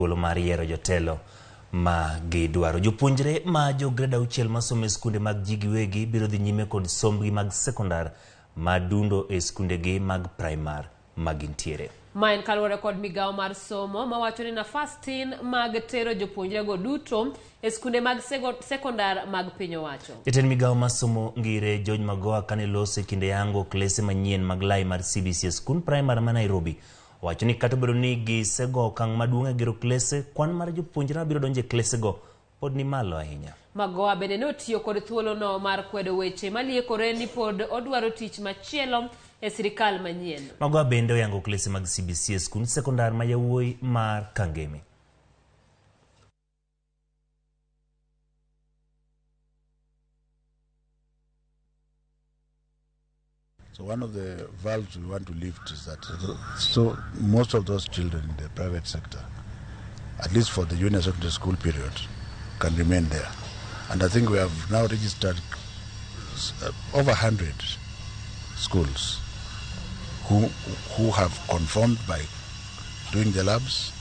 Thuolo mar yiero jotelo ma gidwaro. Jopuonjre ma jo grade auchiel masomo e skunde mag ji giwegi biro dhi nyime kod sombgi mag sekondar ma dundo e skundegi mag praimar ma gintiere. Ma en kaluwore kod migawo mar somo mawacho ni nafas tin mag tero jopuonjrego duto e skunde mag sekondar mag piny owacho. Jatend migawo mar somo Ngire George Magoha kane loso e kinde yango klese manyien mag lai mar CBC e skund praimar ma Nairobi owacho ni kata obedo ni gisego okang' maduong' e gero klese, kwan mar jopuonjre mabiro donjo e klesego pod ni malo ahinya. Magoha bende ne otiyo kod thuolono mar kwedo weche maliekore ni pod odwaro tich machielo e sirikal manyien. Magoha bende oyango klese mag CBC e skund sekondar ma yawuoyi mar Kangemi. So one of the valves we want to lift is that so most of those children in the private sector, at least for the junior secondary school period, can remain there. And I think we have now registered over 100 schools who have conformed by doing the labs,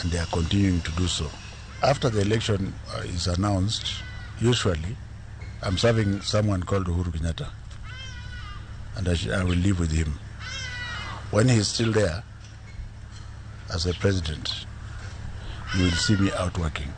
and they are continuing to do so. After the election is announced, usually I'm serving someone called Uhuru Kenyatta, and I will live with him. When he's still there as a president, you will see me out working.